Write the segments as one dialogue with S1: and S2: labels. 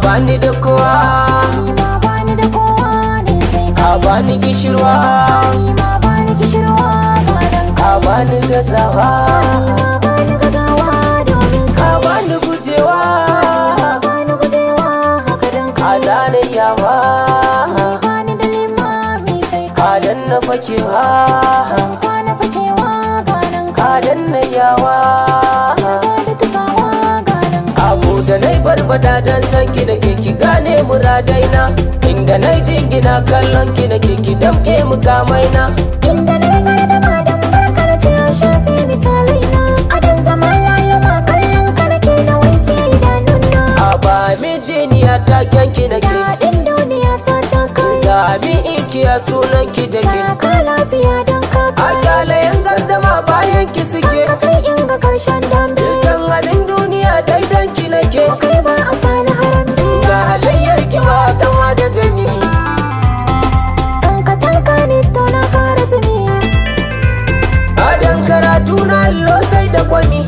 S1: Bani da kowa,
S2: Ni ma bani da kowa ne sai
S1: a
S2: kai.
S1: bani kishirwa,
S2: Ni ma bani kishirwa gadan
S1: a
S2: kai.
S1: bani gazawa,
S2: Ni ma bani gazawa domin
S1: a
S2: kai.
S1: bani gujewa,
S2: Ni ma bani gujewa haka dan
S1: a
S2: kai.
S1: zanayawa,
S2: Ni bani da limami sai
S1: a
S2: kai.
S1: danna fakewa,
S2: Kwana fakewa gadan
S1: a
S2: kai.
S1: danna yawa.
S2: Riga da tasawa gadan kai.
S1: Abu da nai barbada dan san ki nake ki gane muradaina, inda nai jingina kallon ki nake ki damƙe mukamaina.
S2: Inda na yi gardama don barkar ce a shafe misalai na. Adan zama laluma kallon ka nake na wanke idanuna.
S1: A ba mijiniya taken ki nake,
S2: Daɗin duniya ta ta kai.
S1: zami ikiya sunan ki take.
S2: Taka lafiya don ka kai.
S1: Akalayan gardama bayan ki suke,
S2: Ka sai in ga karshen dambe.
S1: dukkan abin duniya daidan ki nake.
S2: Kai ba a sani harambe.
S1: Ga halayyar ki ba kama da gani,
S2: Tanka tanka ne to na kara zumi.
S1: adan karatu na allo sai da kwani.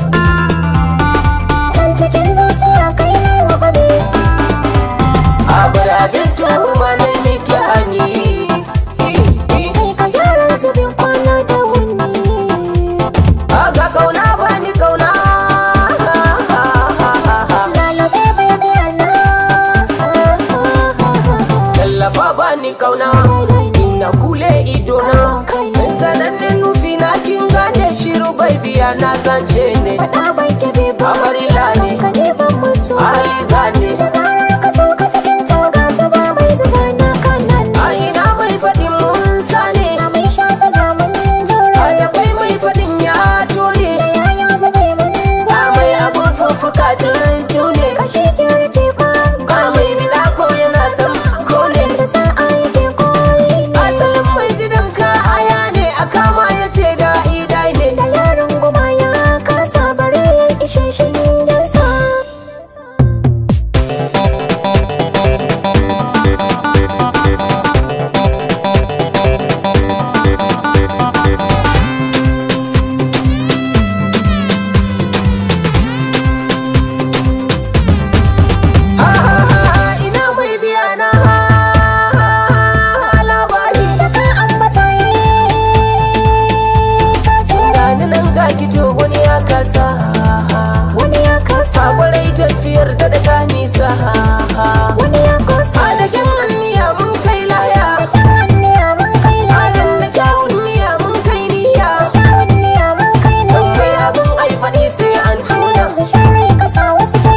S2: Can cikin zuciya kai na wa babe.
S1: A bar abin tuhuma na miki hani.
S2: Kai ka gyara zubin kwana da wuni.
S1: Aga kauna bani kauna.
S2: Lalabe bai biya na.
S1: Tallafa bani kauna, ina kule idona. Sanannen nufi na kin gane shiru bai biya na zance ne.
S2: Faɗa bai kebe ba.
S1: Amarila ne.
S2: Ka ne ban musu.
S1: Aliza ne.
S2: Da zarar ka so ka cikin tawaga ta ba mai zuga na kanan.
S1: A ina mai faɗin mun sane,
S2: Na mai sha zuga mun
S1: a
S2: jure.
S1: da kwai mai faɗin ya tone.
S2: Da yayo zube mun
S1: A mai
S2: zame.
S1: abun fuffuka tune.
S2: Kashi ki rike
S1: Ba
S2: kwan.
S1: mai bida ko yana son kone.
S2: Da sa'a yake koli ne.
S1: Asalin mai jidan ka aya ne, a kama ya ce da idai ne.
S2: Da yaron goma ya kasa bare ya ishe shi yansa.
S1: Ha ha ha ha, ina mai biya na ha ha ha labari.
S2: Da ka ambata yayi tasiri.
S1: Gani nan ga gido wani ya kasa.
S2: Wani ya kasa,
S1: Sakwarai tafiyar da da nisa.
S2: wani ya kosa.
S1: Adakin anniya mun kai laya.
S2: Kyawun niyya mun kai laya.
S1: Adan da kyawun niyya mun kai niyya.
S2: Kyawun niyya mun kai
S1: Mai
S2: niyya.
S1: abin ai faɗi sai an
S2: Har
S1: tuna.
S2: yanzu sharri kasa wasu ke